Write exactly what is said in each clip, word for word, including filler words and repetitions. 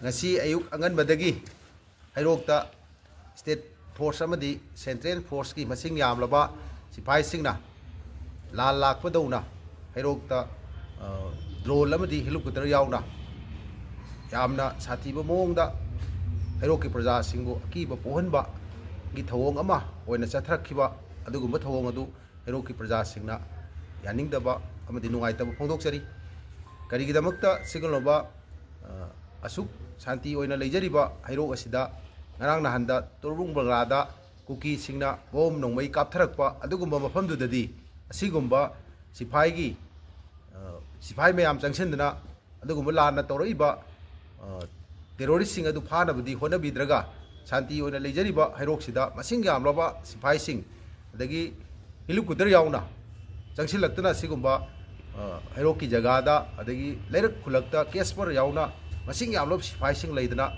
ꯉꯁꯤ ꯑꯌꯨꯛ ꯑꯉꯟꯕꯗꯒꯤ ꯍꯩꯔꯣꯛꯇ state force ꯑꯃꯗꯤ ꯁꯦꯟꯇ꯭ꯔꯦꯜ ꯐꯣꯔꯁꯀꯤ ꯃꯁꯤꯡ ꯌꯥꯝꯂꯕ ꯁꯤꯐꯥꯏꯁꯤꯡꯅ ꯂꯥꯟ ꯂꯥꯛꯄꯗꯧꯅ ꯍꯩꯔꯣꯛꯇ, ꯑ, ꯗ꯭ꯔꯣꯟ ꯑꯃꯗꯤ ꯍꯦꯂꯤꯀꯣꯞꯇꯔ ꯌꯥꯎꯅ ꯌꯥꯝꯅ ꯁꯥꯊꯤꯕ ꯃꯑꯣꯡꯗ ꯍꯩꯔꯣꯛꯀꯤ ꯄ꯭ꯔꯖꯥꯁꯤꯡꯕꯨ ꯑꯀꯤꯕ ꯄꯣꯛꯍꯟꯕꯒꯤ ꯊꯧꯑꯣꯡ ꯑꯃ ꯑꯣꯏꯅ ꯆꯠꯊꯔꯛꯈꯤꯕ ꯑꯗꯨꯒꯨꯝꯕ ꯊꯧꯑꯣꯡ ꯑꯗꯨ ꯍꯩꯔꯣꯛꯀꯤ ꯄ꯭ꯔꯖꯥꯁꯤꯡꯅ ꯌꯥꯅꯤꯡꯗꯕ ꯑꯃꯗꯤ ꯅꯨꯡꯉꯥꯏꯇꯕ ꯐꯣꯡꯗꯣꯛꯆꯔꯤ꯫ ꯀꯔꯤꯒꯤꯗꯃꯛꯇ ꯁꯤꯒꯨꯝꯂꯕ, ꯑ, ꯑꯁꯨꯛ ꯁꯥꯟꯇꯤ ꯑꯣꯏꯅ ꯂꯩꯖꯔꯤꯕ ꯍꯩꯔꯣꯛ ꯑꯁꯤꯗ ꯉꯔꯥꯡ ꯅꯍꯥꯟꯗ ꯇꯣꯔꯕꯨꯡ ꯕꯪꯒ꯭ꯂꯥꯗ ꯀꯨꯀꯤꯁꯤꯡꯅ ꯕꯣꯝ ꯅꯣꯡꯃꯩ ꯀꯥꯞꯊꯔꯛꯄ ꯑꯗꯨꯒꯨꯝꯕ ꯃꯐꯝꯗꯨꯗꯗꯤ ꯑꯁꯤꯒꯨꯝꯕ ꯁꯤꯐꯥꯏꯒꯤ, ꯑ, ꯁꯤꯐꯥꯏ ꯃꯌꯥꯝ ꯆꯪꯁꯤꯟꯗꯅ ꯑꯗꯨꯒꯨꯝꯕ ꯂꯥꯟꯅ ꯇꯧꯔꯛꯏꯕ, ꯑ, ꯇꯦꯔꯣꯔꯤꯁꯁꯤꯡ ꯑꯗꯨ ꯐꯥꯅꯕꯗꯤ ꯍꯣꯠꯅꯕꯤꯗ꯭ꯔꯒ ꯁꯥꯟꯇꯤ ꯑꯣꯏꯅ ꯂꯩꯖꯔꯤꯕ ꯍꯩꯔꯣꯛꯁꯤꯗ ꯃꯁꯤꯡ ꯌꯥꯝꯂꯕ ꯁꯤꯐꯥꯏꯁꯤꯡ ꯑꯗꯒꯤ ꯍꯦꯂꯤꯀꯣꯞꯇꯔ ꯌꯥꯎꯅ ꯆꯪꯁꯤꯜꯂꯛꯇꯨꯅ ꯁꯤꯒꯨꯝꯕ, ꯑ, ꯍꯩꯔꯣꯛꯀꯤ ꯖꯒꯥꯗ ꯑꯗꯒꯤ ꯂꯩꯔꯛ ꯈꯨꯜꯂꯛꯇ ꯀꯦꯁꯄꯔ ꯌꯥꯎꯅ ꯃꯁꯤꯡ ꯌꯥꯝꯂꯕ ꯁꯤꯐꯥꯏꯁꯤꯡ ꯂꯩꯗꯅ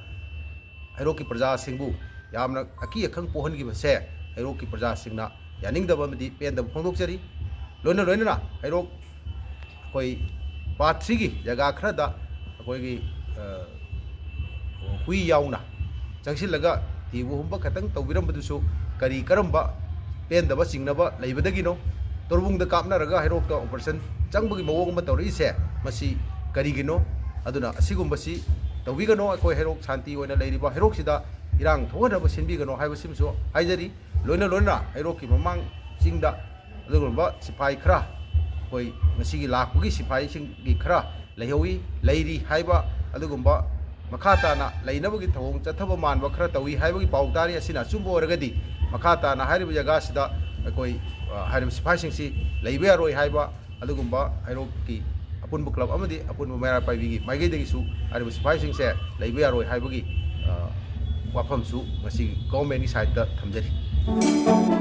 ꯍꯩꯔꯣꯛꯀꯤ ꯄ꯭ꯔꯖꯥꯁꯤꯡꯕꯨ ꯌꯥꯝꯅ ꯑꯀꯤ ꯑꯈꯪ ꯄꯣꯛꯍꯟꯈꯤꯕꯁꯦ ꯍꯩꯔꯣꯛꯀꯤ ꯄ꯭ꯔꯖꯥꯁꯤꯡꯅ ꯌꯥꯅꯤꯡꯗꯕ ꯑꯃꯗꯤ ꯄꯦꯟꯗꯕ ꯐꯣꯡꯗꯣꯛꯆꯔꯤ꯫ ꯂꯣꯏꯅ ꯂꯣꯏꯅꯅ ꯍꯩꯔꯣꯛ ꯑꯩꯈꯣꯏ ꯄꯥꯔꯠ ꯊ꯭ꯔꯤꯒꯤ ꯖꯒꯥ ꯈꯔꯗ ꯑꯩꯈꯣꯏꯒꯤ, ꯑ, ꯍꯨꯏ ꯌꯥꯎꯅ ꯆꯪꯁꯤꯜꯂꯒ ꯊꯤꯕ ꯍꯨꯝꯕ ꯈꯛꯇꯪ ꯇꯧꯕꯤꯔꯝꯕꯗꯨꯁꯨ ꯀꯔꯤ ꯀꯔꯝꯕ ꯄꯦꯟꯗꯕ ꯆꯤꯡꯅꯕ ꯂꯩꯕꯗꯒꯤꯅꯣ? ꯇꯣꯔꯕꯨꯡꯗ ꯀꯥꯞꯅꯔꯒ ꯍꯩꯔꯣꯛꯇ ꯑꯣꯄꯔꯦꯁꯟ ꯆꯪꯕꯒꯤ ꯃꯑꯣꯡ ꯑꯃ ꯇꯧꯔꯛꯏꯁꯦ ꯃꯁꯤ ꯀꯔꯤꯒꯤꯅꯣ? ꯑꯗꯨꯅ ꯑꯁꯤꯒꯨꯝꯕꯁꯤ ꯇꯧꯕꯤꯒꯅꯣ꯫ ꯑꯩꯈꯣꯏ ꯍꯩꯔꯣꯛ ꯁꯥꯟꯇꯤ ꯑꯣꯏꯅ ꯂꯩꯔꯤꯕ ꯍꯩꯔꯣꯛꯁꯤꯗ ꯏꯔꯥꯡ ꯊꯣꯛꯍꯟꯅꯕ ꯁꯤꯟꯕꯤꯒꯅꯣ ꯍꯥꯏꯕꯁꯤꯃꯁꯨ ꯍꯥꯏꯖꯔꯤ꯫ ꯂꯣꯏꯅ ꯂꯣꯏꯅꯅ ꯍꯩꯔꯣꯛꯀꯤ ꯃꯃꯥꯡ ꯆꯤꯡꯗ ꯑꯗꯨꯒꯨꯝꯂꯕ ꯁꯤꯐꯥꯏ ꯈꯔ ꯑꯩꯈꯣꯏ ꯉꯁꯤꯒꯤ ꯂꯥꯛꯄꯒꯤ ꯁꯤꯐꯥꯏꯁꯤꯡꯒꯤ ꯈꯔ ꯂꯩꯍꯧꯏ, ꯂꯩꯔꯤ ꯍꯥꯏꯕ ꯑꯗꯨꯒꯨꯝꯕ ꯃꯈꯥ ꯇꯥꯅ ꯂꯩꯅꯕꯒꯤ ꯊꯧꯑꯣꯡ ꯆꯠꯊꯕ ꯃꯥꯟꯕ ꯈꯔ ꯇꯧꯏ ꯍꯥꯏꯕꯒꯤ ꯄꯥꯎ ꯇꯥꯔꯤ꯫ ꯑꯁꯤꯅ ꯑꯆꯨꯝꯕ ꯑꯣꯏꯔꯒꯗꯤ ꯃꯈꯥ ꯇꯥꯅ ꯍꯥꯏꯔꯤꯕ ꯖꯒꯥꯁꯤꯗ ꯑꯩꯈꯣꯏ, ꯑ, ꯍꯥꯏꯔꯤꯕ ꯁꯤꯐꯥꯏꯁꯤꯡꯁꯤ ꯂꯩꯕ ꯌꯥꯔꯣꯏ ꯍꯥꯏꯕ ꯑꯗꯨꯒꯨꯝꯕ ꯍꯩꯔꯣꯛꯀꯤ ꯑꯄꯨꯟꯕ ꯀ꯭ꯂꯕ ꯑꯃꯗꯤ ꯑꯄꯨꯟꯕ ꯃꯩꯔꯥ ꯄꯥꯏꯕꯤꯒꯤ ꯃꯥꯏꯀꯩꯗꯒꯤꯁꯨ ꯍꯥꯏꯔꯤꯕ ꯁꯤꯐꯥꯏꯁꯤꯡꯁꯦ ꯂꯩꯕ ꯌꯥꯔꯣꯏ ꯍꯥꯏꯕꯒꯤ, ꯑ, ꯋꯥꯐꯝꯁꯨ ꯉꯁꯤ ꯒꯣꯚꯔꯟꯃꯦꯟꯠꯀꯤ ꯁꯥꯏꯠꯇ ꯊꯝꯖꯔꯤ꯫